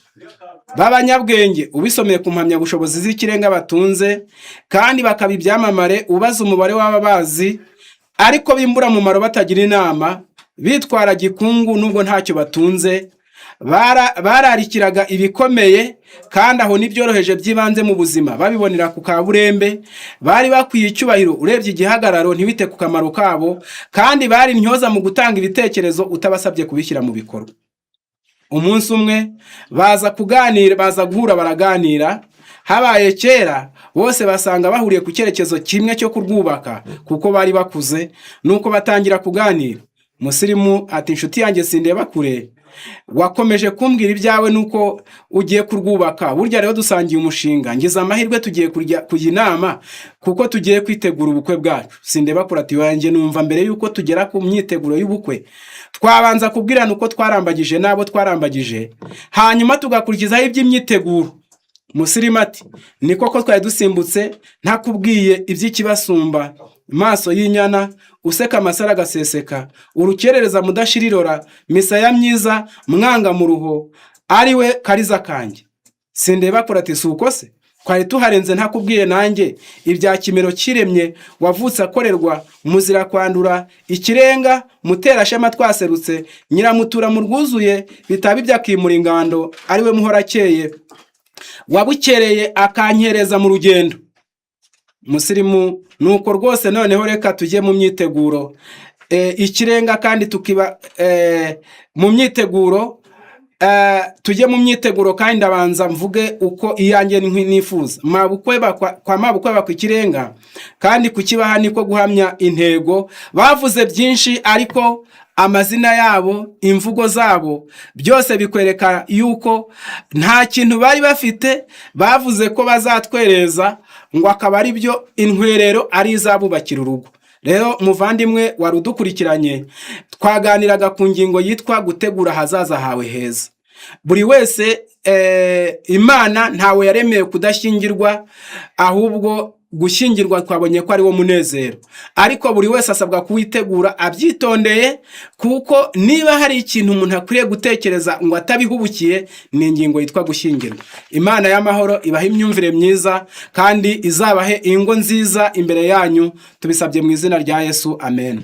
b'abanyabwenge ubisomeye ku mpamyabushobozi z'ikirenga batunze, kandi bakaba ibyamamare ubaza umubare w'ababazi, ariko b'imburamumaro, batagira inama, bitwara gikungu nubwo ntacyo batunze. Bararikiraga ibikomeye, kandi aho n'ibyoroheje by'ibanze mu buzima babibonera ku kaburembe. Bari bakwiye icyubahiro urebye igihagararo, ntibite ku kamaro kabo, kandi bari intyoza mu gutanga ibitekerezo utabasabye kubishyira mu bikorwa. Umunsi umwe baza kuganira, baza guhura, baraganira. Habaye kera, bose basanga bahuriye ku cyerekezo kimwe cyo kurwubaka, kuko bari bakuze. Nuko batangira kuganira. Musirimu ati: "Inshuti yanjye Sindeba kure, wakomeje kumbwira ibyawe nuko ugiye kurwubaka. Burya rero dusangiye umushinga, ngize amahirwe tugiye kujya inama kuko tugiye kwitegura ubukwe bwacu." Sindeba kure ati: "Wanjye numva mbere yuko tugera ku myiteguro y'ubukwe twabanza kubwirana uko twarambagije n'abo twarambagije, hanyuma tugakurikizaho iby'imyiteguro." Musirimu ati: "Ni koko twari dusimbutse ntakubwiye iby'ikibasumba maso y'inyana, useka amasaro agaseseka, urukerereza mudashirirora, misaya myiza, mwanga mu ruho, ari we Kariza kanjye." Sindeba kure ati: "Si uko se twari tuharenze ntakubwiye nanjye ibya Kimero kiremye, wavutse akorerwa, muzira kwandura, ikirenga muterashema twaserutse, nyiramutura mu rwuzuye, bitaba ibyo akimura ingando, ari we Muhorakeye wabukereye akankereza mu rugendo." Musirimu: "Nuko rwose, noneho reka tujye mu myiteguro." Ikirenga kandi tukiba mu myiteguro, tujye mu myiteguro, kandi ndabanza mvuge uko iyanjye nifuza. Mabukwe kwa mabukwe bakwa ikirenga, kandi kukibaha niko guhamya intego. Bavuze byinshi, ariko amazina yabo, imvugo zabo, byose bikwereka yuko nta kintu bari bafite. Bavuze ko bazatwereza, ngo akaba ari byo intwerero, ari izabubakira urugo. Rero muvandimwe wari udukurikiranye, twaganiraga ku ngingo yitwa gutegura ahazaza hawe heza. Buri wese, Imana ntawe yaremeye kudashyingirwa, ahubwo gushyingirwa twabonye ko ari wo munezero, ariko buri wese asabwa kuwitegura abyitondeye, kuko niba hari ikintu umuntu akwiriye gutekereza ngo atabihubukiye, ni ingingo yitwa gushyingirwa. Imana y'amahoro ibahe imyumvire myiza kandi izabahe ingo nziza imbere yanyu. Tubisabye mu izina rya Yesu, amen.